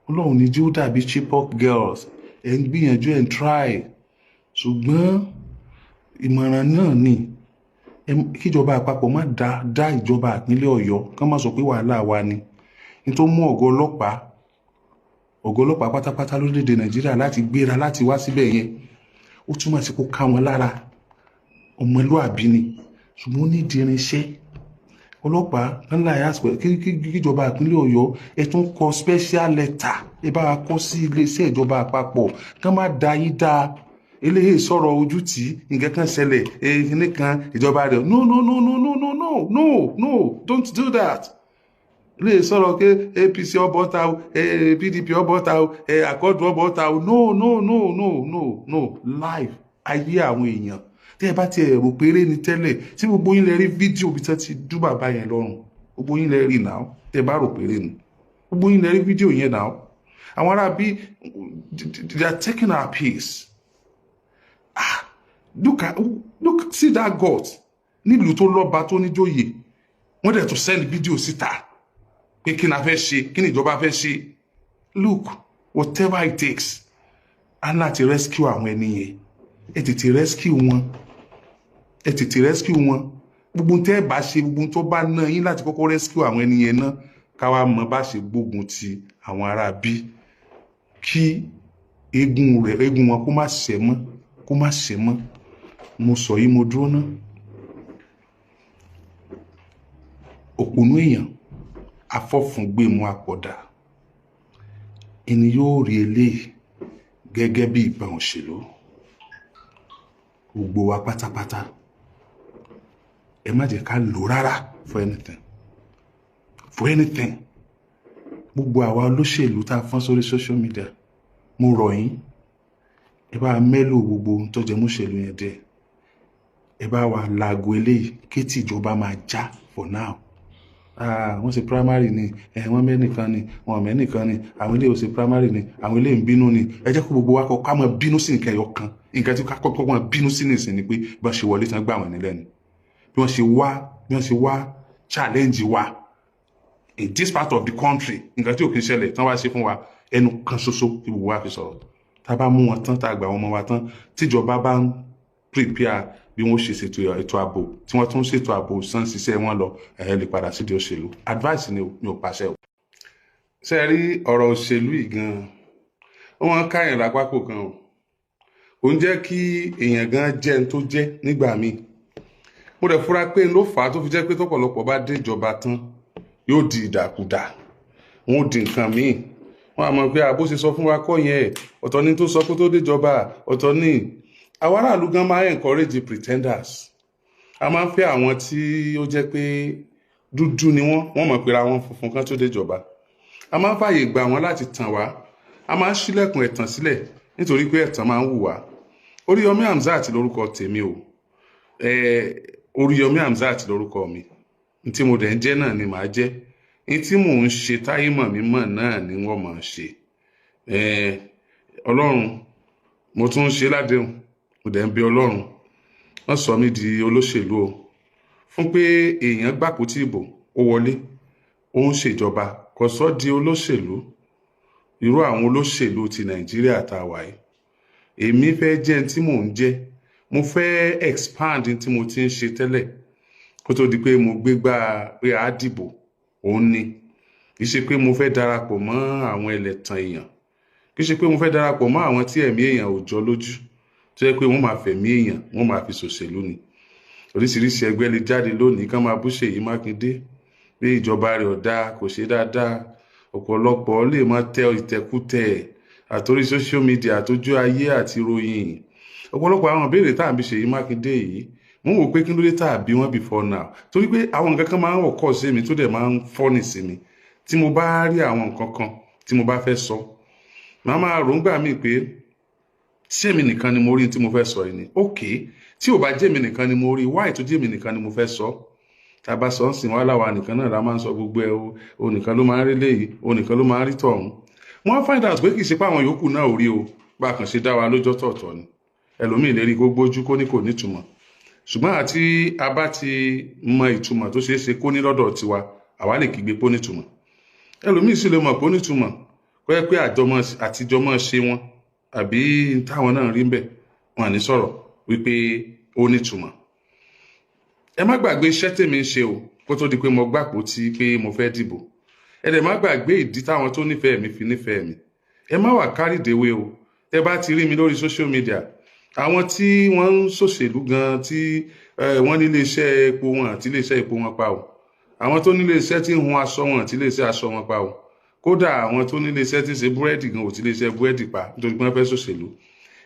Ọlọ́run ní jí ó dàbí Chibok girls. Ẹ ń gbìyànjú, ẹ ń try, ṣùgbọ́n ìmọ̀ràn náà ni kíjọba àpapọ̀ má dá ìjọba ìpínlẹ̀ Ọ̀yọ́, kán má sọ pé wàhálà wa ni. Ní tó mú ọ̀gá ọlọ́pàá pátápátá lórílẹ̀‐èdè Nàìjíríà láti gbéra láti wá síbẹ̀ yẹn, ó túmọ̀ sí kó ká wọn lára. Ọmọlúàbí ni, ṣùgbọ́n ó ní ìdí irinṣẹ́ ọlọ́pàá ńlá yà kíjọba ìpínlẹ̀ Ọ̀yọ́, ẹ tún kọ special letter, ẹ bá wa kọ sí iléeṣẹ́ ìjọba àpapọ̀, kán má da yín dá. Eléyìí sọ̀rọ̀ ojú tí nǹkan kan ṣẹlẹ̀ kíní kan ìjọba rẹ̀. No, no, no, no, no, no, no, no, no, don't do that. Eléyìí sọ̀rọ̀ pé APC ọbọ̀ta o, PDP ọbọ̀ta o, Accord ọbọ̀ta o. No, no, no, no, no, no. Life, ayé àwọn èèyàn, tẹ́ ẹ bá tiẹ̀ rò péré ni tẹ́lẹ̀, tí gbogbo yín lè rí fídíò bí tẹ́ ti dú bàbá yẹn lọ́rùn, gbogbo yín lè rí náà. Tẹ́ ẹ bá rò péré ni, gbogbo yín lè rí fídíò yẹn náà. Àwọn ará bí, they are taking our peace. Ah, look at, look, see that God nílùú tó lọ́ba, tó níjòyè, wọ́n dẹ̀ tó send fídíò síta pé kí ni a fẹ́ ṣe, kí ni ìjọba fẹ́ ṣe. Look, whatever it takes, á láti rescue àwọn ẹni yẹn. Ẹ tètè rescue wọn, ẹ tètè rescue wọn. Gbogbo tẹ́ ẹ bá ṣe, gbogbo tó bá ná yín láti kọ́kọ́ rescue àwọn ẹni yẹn náà, káwa mọ bá ṣe gbógun ti àwọn ará bí, kí eégún rẹ̀, eégún wọn kó má ṣẹ́ mọ́, kó má ṣẹ́ mọ́. Mo sọ yìí, mo dúró ná. Òpònú èèyàn afọ́fúngbẹ̀mú àpọ̀dà ẹni yóò rí eléyìí gẹ́gẹ́ bí ìbọn òṣèlú. Gbogbo wa pátápátá, ẹ má jẹ́ ká lò rárá for anything, for anything. Gbogbo àwa olóṣèlú tá a fọ́n sórí social media, mo rọ̀ yín, ẹ bá mẹ́lò gbogbo ohun tó jẹ mọ́ṣèlú yẹn díẹ̀. Ẹ bá wa laago eléyìí kétì ìjọba máa já for now. Ah, wọ́n ṣe primary ni ẹ, wọ́n mẹ́nìkan ni, wọ́n mẹ́nìkan ni, àwọn eléyìí ò ṣe primary ni, àwọn eléyìí ń bínú ni. Ẹ jẹ́ kó gbogbo wa kọ́ ká máa bínú sí nǹkan ẹyọ kan. Nǹkan tí ká kọ́kọ́ máa bínú sí nìsín ni pé bí wọ́n ṣe wọlé tán, gbà wọ́n nílẹ̀ ni bí wọ́n ṣe wá challenge wa in this part of the country. Nǹkan tí ò kí ń ṣẹlẹ̀ tán wá ṣe fún wa, ẹnu kan ṣoṣo tí gbogbo wa fi sọ̀rọ̀. Tá a bá mú wọn tán, tá a gbà wọn mọ́ wa tán, tíjọba bá ń prepare bí wọ́n ṣe ṣètò ètò ààbò, tí wọ́n tún ṣètò ààbò sàn ṣiṣẹ́ wọn lọ, ẹ̀ lè padà sídìí òṣèlú. Advice ni o, mi ò pàṣẹ o. Ṣe rí ọ̀rọ̀ òṣèlú yìí gan-an, ó wọ́n káyàn lápapọ̀ kan o. Ò ń jẹ́ kí èèyàn gan jẹ́ ẹni tó jẹ́ nígbà míì. Mo dẹ̀ fura pé ló fà á tó fi jẹ́ pé tọ́pọ̀lọpọ̀ bá dé ìjọba tán, yóò di ìdàkudà, wọn ò di nǹkan míì. Wọn á mọ̀ pé àbó ṣe sọ fún wa kọ́ yẹn, ọ̀tọ̀ ni tó sọ kó tó déjọba, ọ̀tọ̀ ni. Àwọn aráàlú gan máa ń encourage pretenders. A máa ń fẹ́ àwọn tí ó jẹ́ pé dúdú ni wọ́n, wọ́n mọ̀ pé ra wọn funfun kan tó déjọba. A máa ń fààyè gbà wọ́n láti tàn wá. A máa ń ṣílẹ̀kùn ẹ̀tàn sílẹ̀ nítorí pé ẹ̀tàn máa ń wù wá. Oríyọmí Hamzat lórúkọ tèmi o. Oríyọmí Hamzat lórúkọ mi. N tí mo dẹ̀ ń jẹ́ náà ni màá jẹ́. N tí mò ń ṣe táyé mọ̀ mí mọ̀ náà ni wọ́n mọ̀ ń ṣe. Ọlọ́run, mo tún ń ṣe ládéhùn, mo dẹ̀ ń bẹ Ọlọ́run, wọ́n sọ mí di olóṣèlú o. Fún pé èèyàn gbàpótí ìbò, ó wọlé, ó ń ṣèjọba, kò sọ di olóṣèlú. Irú àwọn olóṣèlú ti Nàìjíríà tá a wà yìí, èmi fẹ́ jẹ́ ẹni tí mò ń jẹ́. Mo fẹ́ expand ní tí mo ti ń ṣe tẹ́lẹ̀ kó tó di pé mo gbégbá pé a dìbò. Òun ni kì í ṣe pé mo fẹ́ darapọ̀ mọ́ àwọn ẹlẹ́tàn èèyàn, kì í ṣe pé mo fẹ́ darapọ̀ mọ́ àwọn tí ẹ̀mí èèyàn ò jọ lójú, tó yẹ pé wọ́n máa fẹ̀mí èèyàn, wọ́n máa fi ṣòṣèlú ni. Oríṣiríṣi ẹgbẹ́ lè jáde lónìí kán máa bú Ṣèyí Mákindé pé ìjọba rẹ̀ ò dáa, kò ṣe dáadáa. Ọ̀pọ̀lọpọ̀ lè máa tẹ ìtẹ̀kùtẹ̀ àtòrí social media, àtòjú ayé àti ròyìn. Ọ̀pọ̀lọpọ̀ àwọn ìbéèrè tá à ń bi Ṣèyí Mákindé yìí, mo ń wò pé kí ló dé tá à bí wọ́n before now, torí pé àwọn nǹkan kan máa ń occur sí mi tó dẹ̀ máa ń funny sí mi. Tí mo bá rí àwọn nǹkan kan tí mo bá fẹ́ sọ, màá máa rò ń gbà mí pé ṣé èmi nìkan ni mo rí tí mo fẹ́ sọ yìí ni? Ok, tí ò bá jẹ́ èmi nìkan ni mo rí, why tó jẹ́ èmi nìkan ni mo fẹ́ sọ? Tá a bá sọ ń sìn wá, láwa nìkan náà la máa ń sọ gbogbo ẹ o, o nìkan ló máa ń rí léyìí, o nìkan ló máa ń rí tọ̀hún. Wọ́n find out pé kì í ṣe pé àwọn yòókù náà ò rí o, bá a kàn ṣe dá wa lójọ́ tọ̀ọ̀tọ̀ ni. Ẹlòmíì lè rí kó gbójú, kó ní kò nítumọ̀, ṣùgbọ́n àti a bá ti mọ ìtumọ̀ tó ṣeé ṣe kó ní lọ́dọ̀ tiwa, àwa lè kígbe pó nítumọ̀. Ẹlòmíì sì lè mọ̀ pó nítumọ̀, kó yẹ pé àtijọ́ mọ́ ṣe wọn àbí táwọn náà rí ń bẹ̀, wọn à ní sọ̀rọ̀ wípé ó nítumọ̀. Ẹ má gbàgbé iṣẹ́ tèmi ń ṣe o kó tó di pé mo gbàpò tí pé mo fẹ́ dìbò. Ẹ dẹ̀ má gbàgbé ìdí táwọn tó nífẹ̀ẹ́ mi fi nífẹ̀ẹ́ mi. Ẹ má wà carried away o. Tẹ bá ti rí mi lórí social media, àwọn tí wọ́n ń ṣòṣèlú gan tí wọ́n ní iléeṣẹ́ epo wọn àti iléeṣẹ́ epo wọn pa o, àwọn tó ní iléeṣẹ́ tí ń hun aṣọ wọn àti iléeṣẹ́ aṣọ wọn pa o, kódà àwọn tó ní iléeṣẹ́ tí ń ṣe búrẹ́dì gan ò ti iléeṣẹ́ búrẹ́dì pa nítorí pé wọ́n fẹ́ ṣòṣèlú.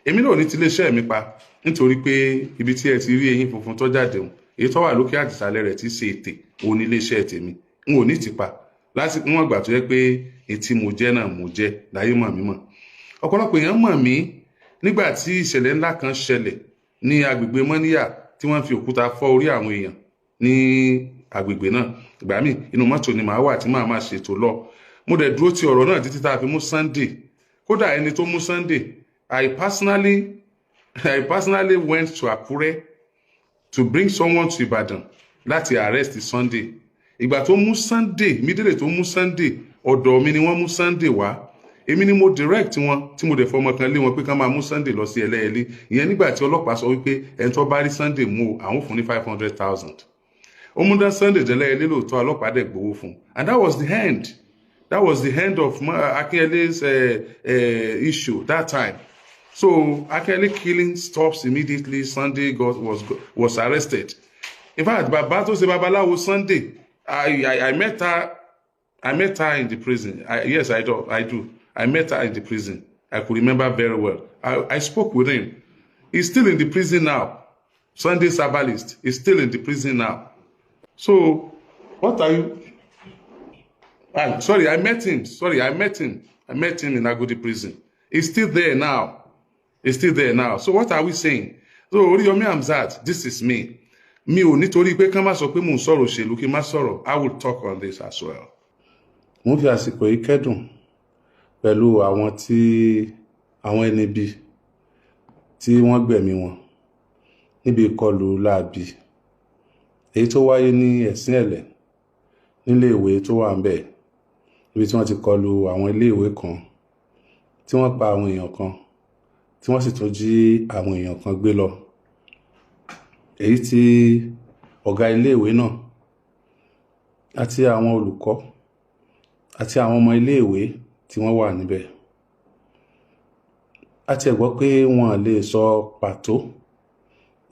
Èmi náà ò ní ti iléeṣẹ́ mi pa nítorí pé ibi tí ẹ ti rí eyín funfun tó jáde hùn, èyí tó wà lókè àtìsàlẹ̀ rẹ̀ ti ṣe ètè, òun ní iléeṣẹ́ tèmi. N ò ní ti pa lásìkò wọn gbà tó yẹ pé etí mo jẹ́ náà mo jẹ́ láyé mọ̀ mí mọ̀. Ọ̀pọ̀lọpọ̀ èèyàn mọ̀ mí nígbà tí ìṣẹ̀lẹ̀ ńlá kan ṣẹlẹ̀ ní agbègbè Mọ́níyà, tí wọ́n fi òkúta fọ́ orí àwọn èèyàn ní agbègbè náà. Ìgbà míì, inú mọ́tò ni màá wà tí màá máa ṣètò lọ. Mo dẹ̀ dúró ti ọ̀rọ̀ náà títí tá a fi mú Sunday. Kódà ẹni tó mú Sunday, I personally went to Akure to bring someone to Ibadan láti arrest Sunday. Ìgbà tó mú Sunday, immediately tó mú Sunday, ọ̀dọ̀ mi ni wọ́n mú Sunday wá. Èmi ni mo direct wọn, tí mo dẹ̀ fọmọ kan lé wọn pé ká máa mú Sunday lọ sí Ẹlẹ́yẹlé. Ìyẹn nígbà tí ọlọ́pàá sọ wípé ẹni tó bá rí Sunday mú o, àwọn fún ní 500,000. Ó mú dá Sunday dẹ́lẹ́yẹlé lóòótọ́, ọlọ́pàá dẹ̀ gbowó fún un, and that was the end. That was the end of Akinyele's issue that time. So Akinyele killing stops immediately Sunday was arrested. In fact, bàbá tó ṣe babaláwo Sunday, I met her. I met her in the prison. Yes, I do. I do. I met her in the prison. I could remember very well. I spoke with him. He's still in the prison now. Sunday Herbalist is still in the prison now. So, what are you? Ah, sorry, I met him. Sorry, I met him. I met him in Agodi prison. He's still there now. He's still there now. So what are we saying? So Oríyọmí Hamzat, this is me. Mi ò nítorí pé kán má sọ pé mò ń sọ̀rọ̀ òṣèlú kí n má sọ̀rọ̀. I will talk on this as well. Mo ń fi àsìkò yìí kẹ́dùn pẹ̀lú àwọn tí àwọn ẹni bí tí wọ́n gbẹ̀mí wọn níbi ìkọlù láabi èyí tó wáyé ní Ẹ̀sìn Ẹ̀lẹ̀, nílé ìwé tó wà ń bẹ̀, níbi tí wọ́n ti kọlù àwọn iléèwé kan, tí wọ́n pa àwọn èèyàn kan, tí wọ́n sì tún jí àwọn èèyàn kan gbé lọ, èyí tí ọ̀gá iléèwé náà àti àwọn olùkọ́ àti àwọn ọmọ iléèwé tí wọ́n wà níbẹ̀. A tiẹ̀ gbọ́ pé wọ́n lè sọ pàtó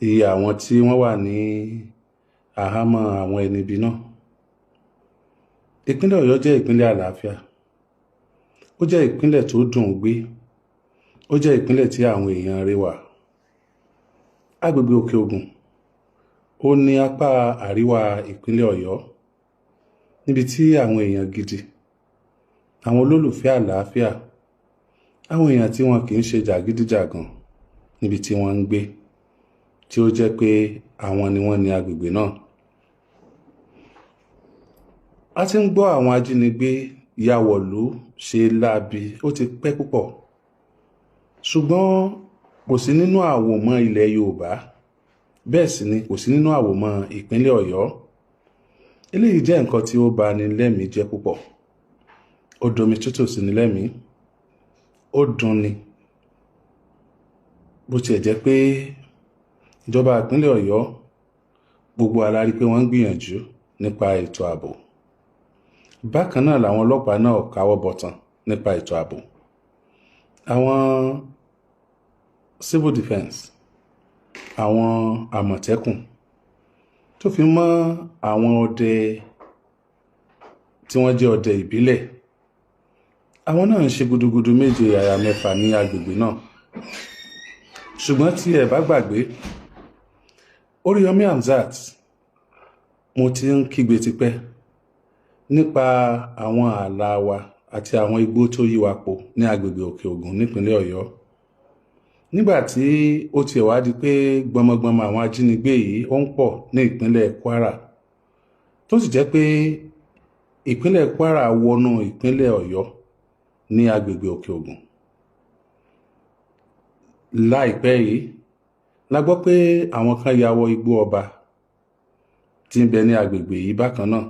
iye àwọn tí wọ́n wà ní àhámọ́ àwọn ẹni ibi náà. Ìpínlẹ̀ Ọ̀yọ́ jẹ́ ìpínlẹ̀ àlàáfíà. Ó jẹ́ ìpínlẹ̀ tó dùn gbé. Ó jẹ́ ìpínlẹ̀ tí àwọn èèyàn rẹ̀ wà. Agbègbè Òkè Ògùn ó ní apá àríwá ìpínlẹ̀ Ọ̀yọ́, níbi tí àwọn èèyàn gidi, àwọn olólùfẹ́ àlàáfíà, àwọn èèyàn tí wọn kì í ṣe jàgídíjàgan, níbi tí wọ́n ń gbé, tí ó jẹ́ pé àwọn ni wọ́n ní agbègbè náà. A ti ń gbọ́ àwọn ajínigbé ya wọ̀lú ṣe láabi ó ti pẹ́ púpọ̀, ṣùgbọ́n kò sí nínú àwòmọ́ ilẹ̀ Yorùbá, bẹ́ẹ̀ sì ni kò sí nínú àwòmọ́ ìpínlẹ̀ Ọ̀yọ́. Eléyìí jẹ́ nǹkan tí ó bani lẹ́mìí jẹ́ púpọ̀. Ó domi tútù sí ni lẹ́mìí, ó dunni. Bó tiẹ̀ jẹ́ pé ìjọba ìpínlẹ̀ Ọ̀yọ́, gbogbo wa la rí pé wọ́n ń gbìyànjú nípa ètò ààbò. Bákan náà làwọn ọlọ́pàá náà káwọ́ bọ̀tàn nípa ètò ààbò. Àwọn civil defence, àwọn àmọ̀tẹ́kùn, tó fi mọ́ àwọn ọdẹ tí wọ́n jẹ́ ọdẹ ìbílẹ̀, àwọn náà ń ṣe gudugudu méje àyà mẹ́fà ní agbègbè náà. Ṣùgbọ́n tí ẹ bá gbàgbé, Oríyọmí Hamzat, mo ti ń kígbe tipẹ́ nípa àwọn ààlà wa àti àwọn igbó tó yí wa po ní agbègbè Òkè Ògùn nípínlẹ̀ Ọ̀yọ́. Nígbà tí ó tiẹ̀ wá di pé gbọmọgbọmọ àwọn ajínigbé yìí ó ń pọ̀ ní ìpínlẹ̀ Kwara, tó sì jẹ́ pé ìpínlẹ̀ Kwara wọnú ìpínlẹ̀ Ọ̀yọ́ ní agbègbè Òkè Ògùn. Láìpẹ́ yìí la gbọ́ pé àwọn kan ya wọ igbó ọba tí ń bẹ ní agbègbè yìí bákan náà,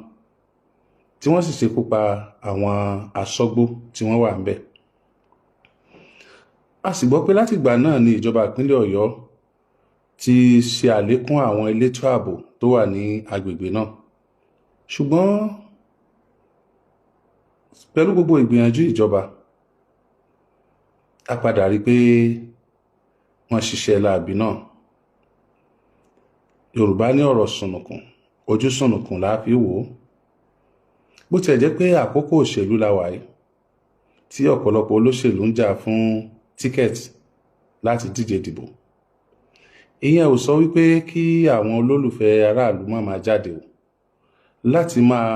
tí wọ́n sì ṣekú pa àwọn aṣọ́gbó tí wọ́n wà ńbẹ̀. A sì gbọ́ pé látìgbà náà ni ìjọba ìpínlẹ̀ Ọ̀yọ́ ti ṣe àlékún àwọn elétò ààbò tó wà ní agbègbè náà. Ṣùgbọ́n pẹ̀lú gbogbo ìgbìyànjú ìjọba, a padà rí i pé wọ́n ṣiṣẹ́ láabi náà. Yorùbá ní ọ̀rọ̀ sùnùkùn, ojú sùnùkùn la fi wò ó. Bó tiẹ̀ jẹ́ pé àkókò òṣèlú la wà yìí, tí ọ̀pọ̀lọpọ̀ olóṣèlú ń jà fún tíkẹ́ẹ̀tì láti díje dìbò, ìyẹn ò sọ wípé kí àwọn olólùfẹ́ aráàlú má máa jáde o láti máa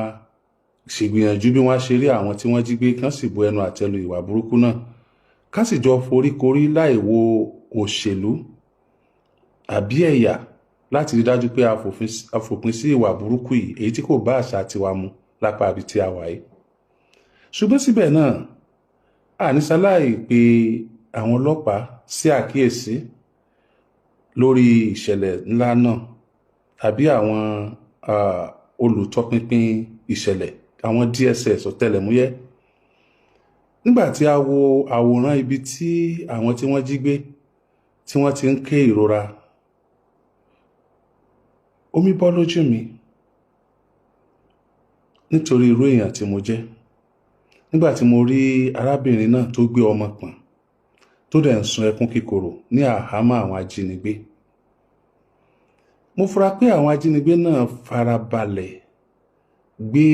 ṣègbìyànjú bí wọ́n á ṣe rí àwọn tí wọ́n jí gbé, kán sì bu ẹnu àtẹ́lu ìwà burúkú náà, ká sì jọ foríkorí láì wo òṣèlú àbí ẹ̀yà láti rí dájú pé a fòpin sí ìwà burúkú yìí, èyí tí kò bá àṣà tiwa mu lápá àbí tí a wà yìí. Ṣùgbọ́n síbẹ̀ náà, àníṣaláì pé àwọn ọlọ́pàá sí àkíyèsí lórí ìṣẹ̀lẹ̀ ńlá náà tàbí àwọn olùtọpinpin ìṣẹ̀lẹ̀, àwọn DSS ọ̀tẹlẹ̀múyẹ́. Nígbà tí a wo àwòrán ibi tí àwọn tí wọ́n jí gbé tí wọ́n ti ń ké ìrora, omi bọ́ lójú mi nítorí irú èèyàn tí mo jẹ́. Nígbà tí mo rí arábìnrin náà tó gbé ọmọ pọ̀n, tó dẹ̀ ń sun ẹkún kíkorò ní àhámọ́ àwọn ajínigbé, mo fura pé àwọn ajínigbé náà farabalẹ̀ gbé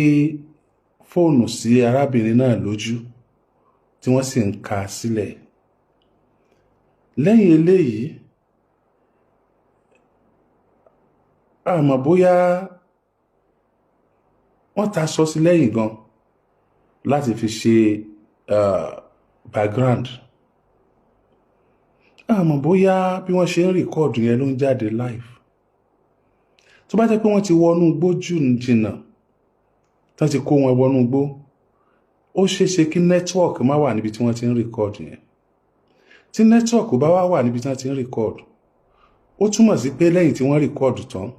fóònù sí arábìnrin náà lójú, tí wọ́n sì ń ka sílẹ̀. Lẹ́yìn eléyìí, àmọ́ bóyá wọ́n ta sọ sí lẹ́yìn gan láti fi ṣe background. Àmọ́ bóyá bí wọ́n ṣe ń record yẹn ló ń jáde live. Tó bá jẹ́ pé wọ́n ti wọnú igbó jù jìnnà, tán ti kó wọn wọnú igbó, ó ṣeé ṣe kí network má wà níbi tí wọ́n ti ń record yẹn. Tí network bá wá wà níbi tí wọ́n ti ń record, ó túmọ̀ sí pé lẹ́yìn tí wọ́n record tán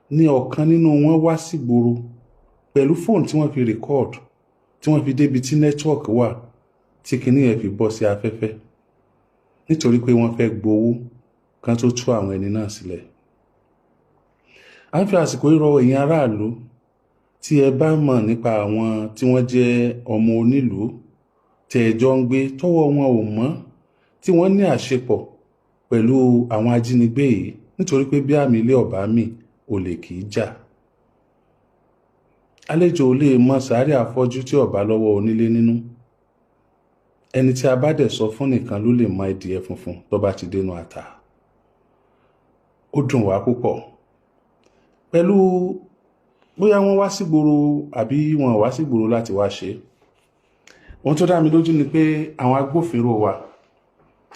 ní ọ̀kan nínú wọn wá sígboro pẹ̀lú fóònù tí wọ́n fi record, tí wọ́n fi débi tí network wà, tí kinní yẹn fi bọ́ sí afẹ́fẹ́, nítorí pé wọ́n fẹ́ gbowó kan tó tú àwọn ẹni náà sílẹ̀. À ń fi àsìkò yìí rọ ẹ̀yin aráàlú tí ẹ bá mọ̀ nípa àwọn tí wọ́n jẹ́ ọmọ onílùú tẹ́ ẹ jọ ń gbé, tọ́wọ́ wọn ò mọ́, tí wọ́n ní àṣepọ̀ pẹ̀lú àwọn ajínigbé yìí, nítorí pé bí àmì ilé ọ̀bá mi, olè kì í jà. Àlejò ò lè mọ sàárè afọ́jú tí ọ̀bá lọ́wọ́ onílé nínú. Ẹni tí a bá dẹ̀ sọ fún nìkan ló lè mọ ẹdìẹ funfun tó bá ti dénú ata. Ó dùn wá púpọ̀ pẹ̀lú bóyá wọ́n wá sígboro àbí wọn wá sígboro láti wá ṣe. Ohun tó dá mi lójú ni pé àwọn agbófinró wa,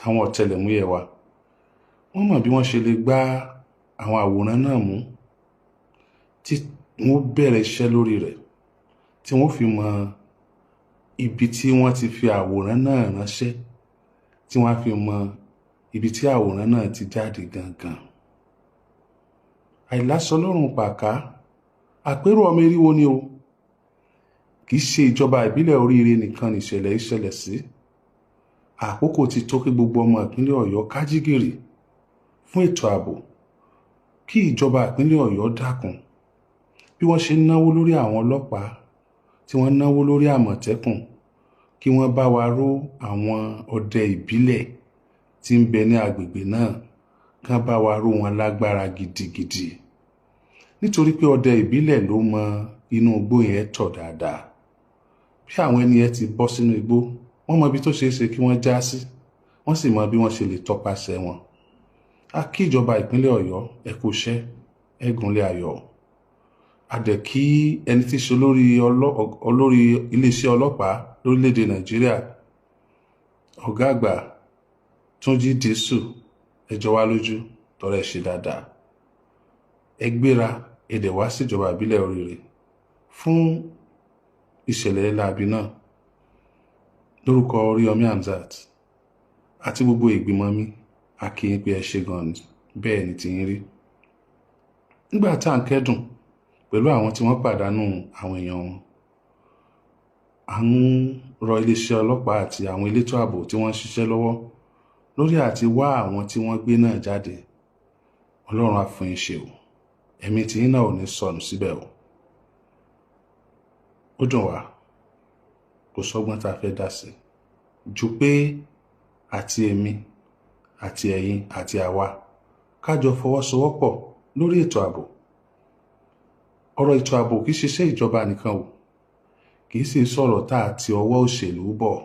àwọn ọ̀tẹlẹ̀múyẹ́ wa, wọ́n mọ̀ bí wọ́n ṣe lè gbá àwọn àwòrán náà mú, tí wọ́n bẹ̀rẹ̀ iṣẹ́ lórí rẹ̀, tí wọ́n fi mọ ibi tí wọ́n ti fi àwòrán náà ránṣẹ́, tí wọ́n á fi mọ ibi tí àwòrán náà ti jáde gangan. Àìlásọ lọ́rùn pàká, àpérò ọmọ eriwo ni o. Kì í ṣe ìjọba ìbílẹ̀ Oríire nìkan nìṣẹ̀lẹ̀ ìṣẹ̀lẹ̀ sí. Àkókò ti tó kí gbogbo ọmọ ìpínlẹ̀ Ọ̀yọ́ kájígìrì fún ètò ààbò. Kí ìjọba ìpínlẹ̀ Ọ̀yọ́ dákun, bí wọ́n ṣe ń náwó lórí àwọn ọlọ́pàá, tí wọ́n náwó lórí Àmọ̀tẹ́kùn, kí wọ́n bá wa ró àwọn ọdẹ ìbílẹ̀ tí ń bẹ ní agbègbè náà, kán bá wa ró wọn lágbára gidigidi, nítorí pé ọdẹ ìbílẹ̀ ló mọ inú igbó yẹn tọ̀ dáadáa. Bí àwọn ẹni yẹn ti bọ́ sínú igbó, wọ́n mọ ibi tó ṣeé ṣe kí wọ́n já sí, wọ́n sì mọ bí wọ́n ṣe lè tọpasẹ̀ wọn. A kí ìjọba ìpínlẹ̀ Ọ̀yọ́, ẹ kú iṣẹ́, ẹ gúnlé ayọ̀. A dẹ̀ kí ẹni tí í ṣe olórí iléeṣẹ́ ọlọ́pàá lórílẹ̀‐èdè Nàìjíríà, ọ̀gá àgbà Túnjí Dísù. Ẹ jọ wá lójú tọrẹ ṣe dáadáa. Ẹ gbéra, ẹ dẹ̀ wá síjọba ìbílẹ̀ Oríire fún ìṣẹ̀lẹ̀ láabi náà. Lórúkọ Oríyọmí Hamzat àti gbogbo ìgbìmọ̀ mi, a kí yín pé ẹ ṣe gan ni. Bẹ́ẹ̀ ni tiyín rí. Nígbà tá à ń kẹ́dùn pẹ̀lú àwọn tí wọ́n pàdánù àwọn èèyàn wọn, à ń rọ iléeṣẹ́ ọlọ́pàá àti àwọn elétò ààbò tí wọ́n ń ṣiṣẹ́ lọ́wọ́ lórí àti wá àwọn tí wọ́n gbé náà jáde. Ọlọ́run á fún yín ṣe o, ẹ̀mí tiyín náà ò ní sọnù síbẹ̀ o. Ó dùn wá, kò sọ́gbọ́n tá a fẹ́ dá sí ju pé àti èmi àti ẹ̀yin àti àwa ká jọ fọwọ́sowọ́pọ̀ lórí ètò ààbò. Ọ̀rọ̀ ètò ààbò kì í ṣiṣẹ́ ìjọba nìkan o, kì í sì sọ̀rọ̀ tá a ti ọwọ́ òṣèlú bọ̀.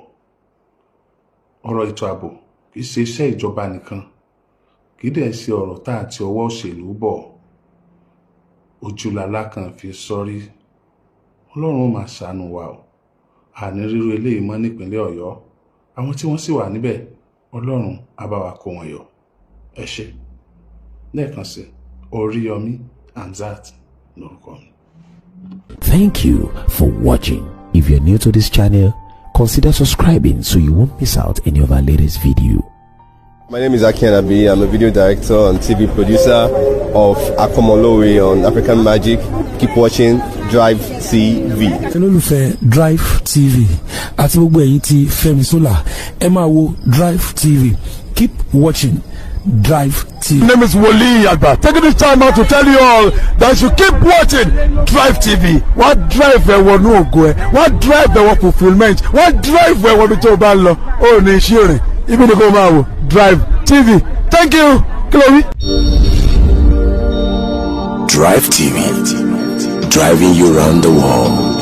Ọ̀rọ̀ ètò ààbò kì í ṣe iṣẹ́ ìjọba nìkan, kì í dẹ̀ ṣe ọ̀rọ̀ tá a ti ọwọ́ òṣèlú bọ̀. Ojúlàlá kan fi sọrí. Ọlọ́run ó máa ṣàánú wa o. Àní ríru eléyìí mọ́ nípínlẹ̀ Ọ̀yọ́. Àwọn tí wọ́n sì wà níbẹ̀, Ọlọ́run á bá wa kó wọn yọ. Ẹ ṣé lẹ́ẹ̀kan sí. Oríyọmí Hamzat lórúkọ mi. Thank you for watching. If you're new to this channel, consider subscribing so you won't miss out any of our latest video. My name is Aki Anabi. I'm a video director and TV producer of Akomolowe on African Magic. Keep watching Drive TV. Olólùfẹ́ Drive TV àti gbogbo ẹ̀yin tí Fẹ́mi Sola, ẹ máa wo Drive TV. Keep watching Drive TV. My name is Wole Agba. Taking this time out to tell you all that you keep watching Drive TV. Wọ́n drive ẹ wọnú ògo ẹ, wọ́n drive ẹ wọ fulfilment, wọ́n drive ẹ wọnú tó o bá ń lọ. Ó ní iṣẹ́ rìn, ibi ni kò máa wò Drive TV. Thank you. Kí ló wí? Drive TV, driving you round the world.